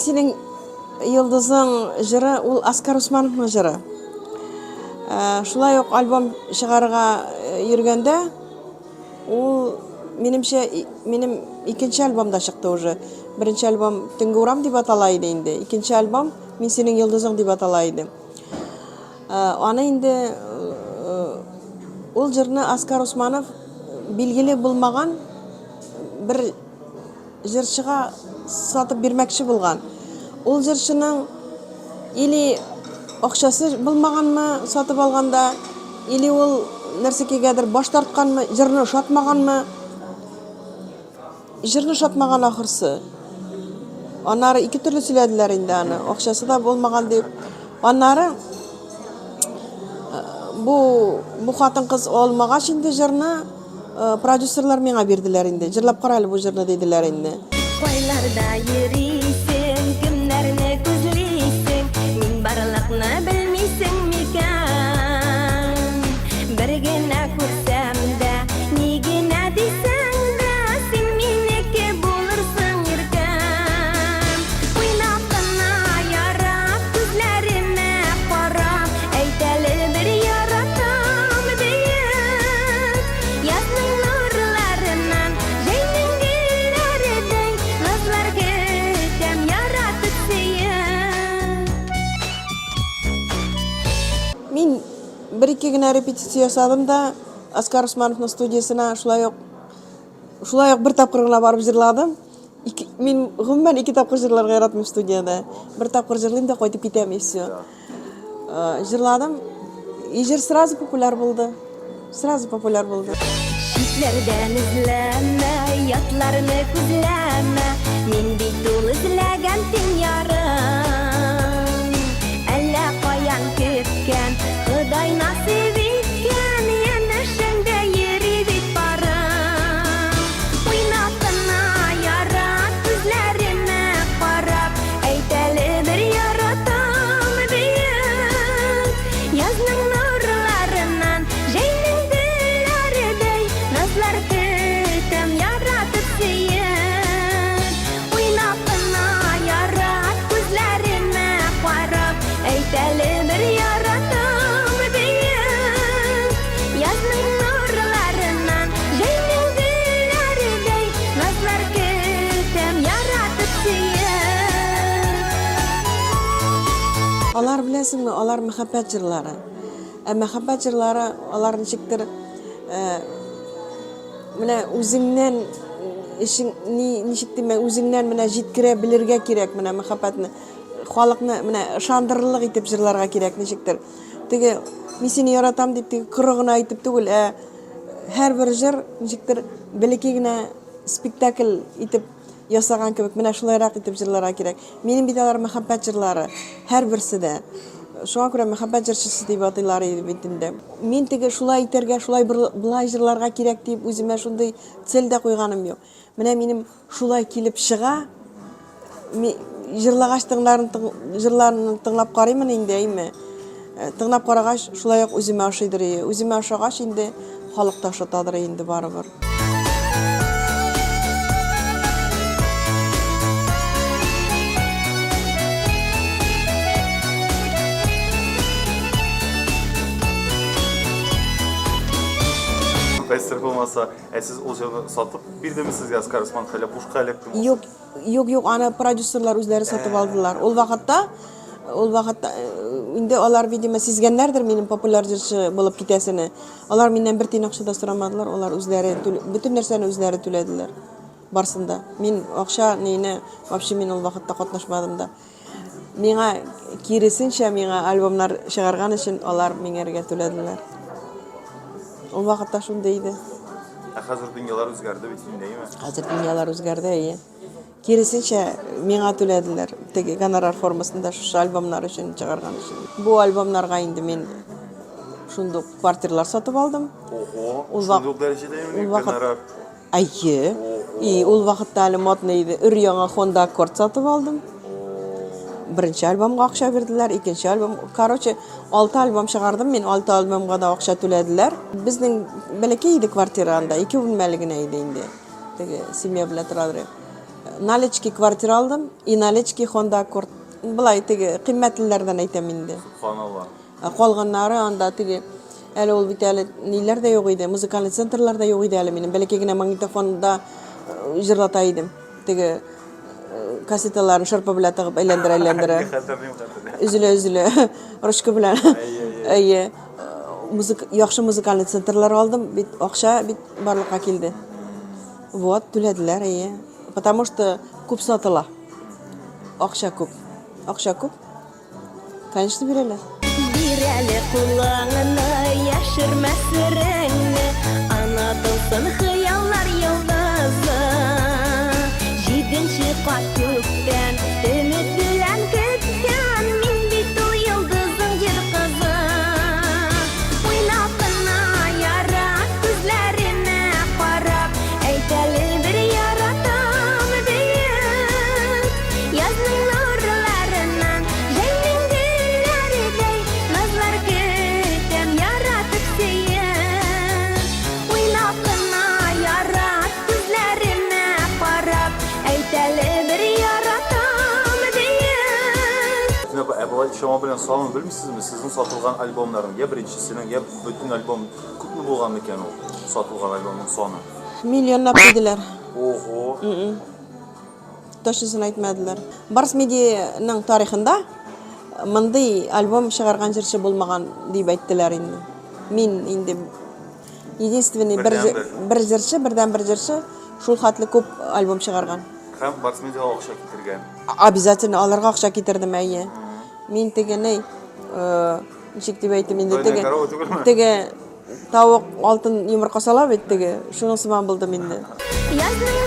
синең йолдызың җыры ул Аскар Усмановның җыры. Э, шулай ук альбом чыгарырга э, йөргәндә ул минемчә минем икенче альбомда чыкты уже. Беренче альбом Төнге урам дип атала иде инде. Икенче альбом Мин синең йолдызың дип атала иде. Э, аны инде ул җырны Аскар Усманов билгеле булмаган бер җырчыга сатып бирмәкче булган. Ул җырчының или акчасы булмаганмы сатып алганда, или ул нәрсәкәгәдер баш тартканмы, җырны ошатмаганмы? Җырны ошатмаган ахырсы. Аннары ике төрле сөйләделәр инде аны. Акчасы да булмаган дип. Аннары бу бу хатын-кыз алмагач инде җырны, Э, продюсерлар миңа бирделәр инде. Җырлап кара әле бу җырны диделәр инде. Кайларда йөрисең, кемнәрне күзлисең, мин барлыкны белмисең микән? Бер генә күрсәм дә, ни генә дисәң дә, син минеке булырсың иркәм. Уйнап кына ярап, күзләремә карап, әйт әле бер яратам диеп. Язның нурларыннан, җәйнең гөлләредәй, назлар көтәм, яратып сөеп. Мин бер-ике генә репетиция ясадым да, Оскар Усмановның студиясенә шулай ук шулай ук бер тапкыр гына барып җырладым. Ике, мин гомумән ике тапкыр җырларга яратмыйм студиядә. Бер тапкыр җырлыйм да кайтып китәм и все. Э, җырладым. И җыр сразу популяр булды. Сразу популяр булды. Читләрдән эзләмә, ятларны күзләмә, мин бит ул эзләгән тиң ярым. Әллә каян көткән, Ходай насыйп иткән, янәшәңдә йөри бит парым. Уйнап кына ярат, күзләремә карап, әйт әле бер яратам диеп. Язның нурларыннан, җәйнең гөлләредәй, назлар көтәм, яратып сөеп. Уйнап кына ярат, күзләремә карап, әйт әле бер яратам диеп. Язның нурларыннан, җәйнең гөлләредәй, назлар көтәм, яратып сөеп. Алар, беләсеңме, алар мәхәббәт җырлары. Ә мәхәббәт җырлары алар ничектер э, Менә үзеңнән эшең ни ничек димә, үзеңнән менә җиткерә белергә кирәк менә мәхәббәтне. Халыкны менә ышандырырлык итеп җырларга кирәк ничектер. Теге мин сине яратам дип теге коры гына әйтеп түгел, ә һәрбер җыр ничектер бәләкәй генә спектакль итеп ясаган кебек, менә шулайрак итеп җырларга кирәк. Минем бит алар мәхәббәт җырлары, һәрберсе дә. Шуңа күрә мәхәббәт җырчысы дип атыйлар иде бит инде. Мин теге шулай итәргә, шулай болай җырларга кирәк дип үземә шундый цель дә куйганым юк. Менә минем шулай килеп чыга, җырлагач тыңларын җырларын тыңлап карыймын инде, әйме. Э, тыңлап карагач, шулай ук үземә ошыйдыр. Үземә ошагач инде халык та ошатадыр инде барыбер. Бәстер булмаса, ә сез ул җырны сатып бирдеме сезгә Оскар Усманов әллә бушка эләктеме? Юк, Юк, юк, аны продюсерлар үзләре сатып алдылар. Ул вакытта, ул вакытта э, инде алар, видимо, сизгәннәрдер минем популяр җырчы булып китәсене. Алар миннән бер тиен акча да сорамадылар, алар үзләре бөтен нәрсәне үзләре түләделәр. Барсын да. Мин акча нине вообще мин ул вакытта катнашмадым да. Миңа киресенчә миңа альбомнар чыгарган өчен алар миңәргә түләделәр. Ул вакытта шундый иде. Ә хәзер дөньялар үзгәрде бит инде, әйеме? Хәзер дөньялар үзгәрде, әйе. Киресенчә, миңа түләделәр. Теге гонорар формасында шушы альбомнар өчен чыгарган өчен. Бу альбомнарга инде мин шундук квартирлар сатып алдым. Ого, шундук дәрәҗәдә гонорар. Әйе. И ул вакытта әле модный иде. Өр-яңа Honda Accord сатып алдым. Беренче альбомга акча бирделәр, икенче альбом. Короче, алты альбом чыгардым мин, алты альбомга да акча түләделәр. Безнең бәләкәй иде квартира анда, ике бүлмәле генә иде инде. Теге семья белән тора идек. Налички квартира алдым и налички Honda Accord. Болай теге кыйммәтлеләрдән әйтәм инде. Субханалла. Ә калганнары анда теге әле ул бит әле ниләр дә юк иде, музыкальный центрлар да юк иде әле минем. Бәләкәй генә магнитофонда э, җырлата идем. Теге э, кассеталарын шырпы белән тыгып әйләндерә әйләндерә. Хәтерлим, хәтерлим. Өзелә өзелә ручка белән. Әйе. Музык, яхшы музыкальный центрлар алдым, бит акча бит барлыкка килде. Вот, түләделәр, әйе. Потому что күп сатыла. Акча күп. Акча күп. Конечно, бирәләр. Бир әле кулыңны, яшермә сереңне, Онытылсын хыяллар йолдызы. Җиденче кат күктән өмет белән көткән, Мин бит ул йолдызың җир кызы. Уйнап кына ярат, күзләремә карап, Әйт әле бер яратам диеп. Язның нурларыннан, җәйнең гөлләредәй, Назлар көтәм, яратып сөеп. Уйнап кына ярат, күзләремә карап, Әйт әле бер яратам диеп. Әтнә апа, ә болай чама белән санын белмисезме? Сезнең сатылган альбомнарның, я беренчесенең, я бөтен альбом күпме булган микән ул сатылган альбомның саны? Миллионлап диделәр. Ого! Точнысын әйтмәделәр. Барс Медианың тарихында мондый альбом чыгарган җырчы булмаган дип әйттеләр инде. Мин инде единственный бер, бер җырчы, бердән бер җырчы шул хәтле күп альбом чыгарган. Һәм Барс Медиага акча китергән. Обязательно аларга акча китердем, әйе. Мин теге ни, э, ничек дип әйтим инде, теге, теге Тавык алтын йомырка сала бит теге, шуның сыман булдым инде. Язның